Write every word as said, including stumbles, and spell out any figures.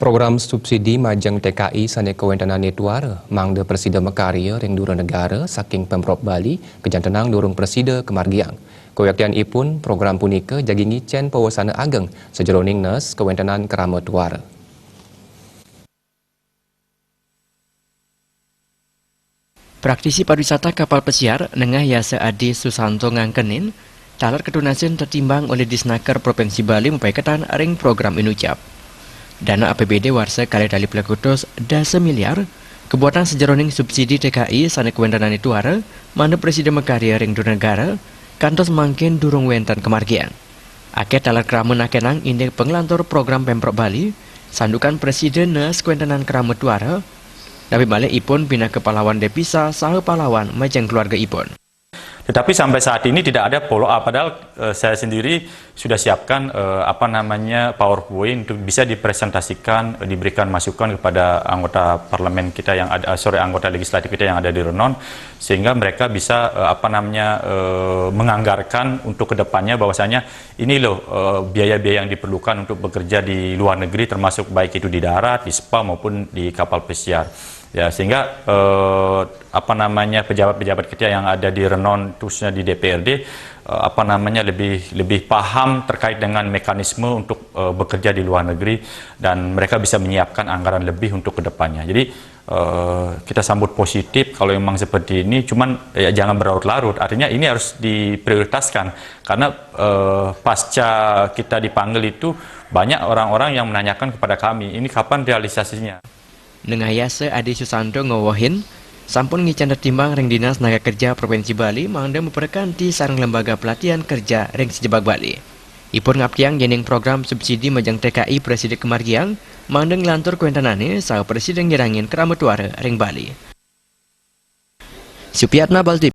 Program subsidi majeng T K I sane kawentanané tuara mangda prasida makarya ring dura negara saking Pemprov Bali kajantenang durung prasida kamargiang. Kawektianipun program punika jagi ngicen pawasana ageng sajeroning nes kawentenan krama tuara. Praktisi pariwisata kapal pesiar nengah yasa Adi Susanto ngangkenin, taler katunasin tetimbang olih Disnaker Provinsi Bali mapaiketan ring program inucap. Dana A P B D warsa kalih tali plekutus dasa miliar, kabuatang sajeroning subsidi T K I sane kawentenan tuara, mangda prasida makarya ring dura negara, kantos mangkin durung wenten kamargiang. Akeh taler krama nakenang indik panglantur program Pemprov Bali, santukan prasida nes kawentenan krama tuara, napi malih ipun pinaka pahlawan devisa saha pahlawan majeng keluarga ipun. Tetapi sampai saat ini tidak ada follow up, padahal eh, saya sendiri sudah siapkan eh, apa namanya PowerPoint untuk bisa dipresentasikan, eh, diberikan masukan kepada anggota parlemen kita yang ada, eh, sorry, anggota legislatif kita yang ada di Renon, sehingga mereka bisa eh, apa namanya eh, menganggarkan untuk kedepannya bahwasanya ini loh eh, biaya-biaya yang diperlukan untuk bekerja di luar negeri, termasuk baik itu di darat, di spa maupun di kapal pesiar. Ya, sehingga eh, apa namanya pejabat-pejabat kita yang ada di Renon, khususnya di D P R D, eh, apa namanya lebih lebih paham terkait dengan mekanisme untuk eh, bekerja di luar negeri dan mereka bisa menyiapkan anggaran lebih untuk kedepannya. Jadi eh, kita sambut positif kalau memang seperti ini, cuman ya, jangan berlarut-larut. Artinya ini harus diprioritaskan karena eh, pasca kita dipanggil itu banyak orang-orang yang menanyakan kepada kami, ini kapan realisasinya? Nengah yasa Adi Susanto ngawehin, sampun ngicen tetimbang ring Dinas Tenaga Kerja Provinsi Bali mangda maprekanti sareng Lembaga Pelatihan Kerja ring sajebag Bali. Ipun ngaptiang yening program subsidi majeng T K I prasida kamargiang mangda nglantur kawentenane saha prasida ngirangin krama tuara ring Bali. Supiatna Bali T V.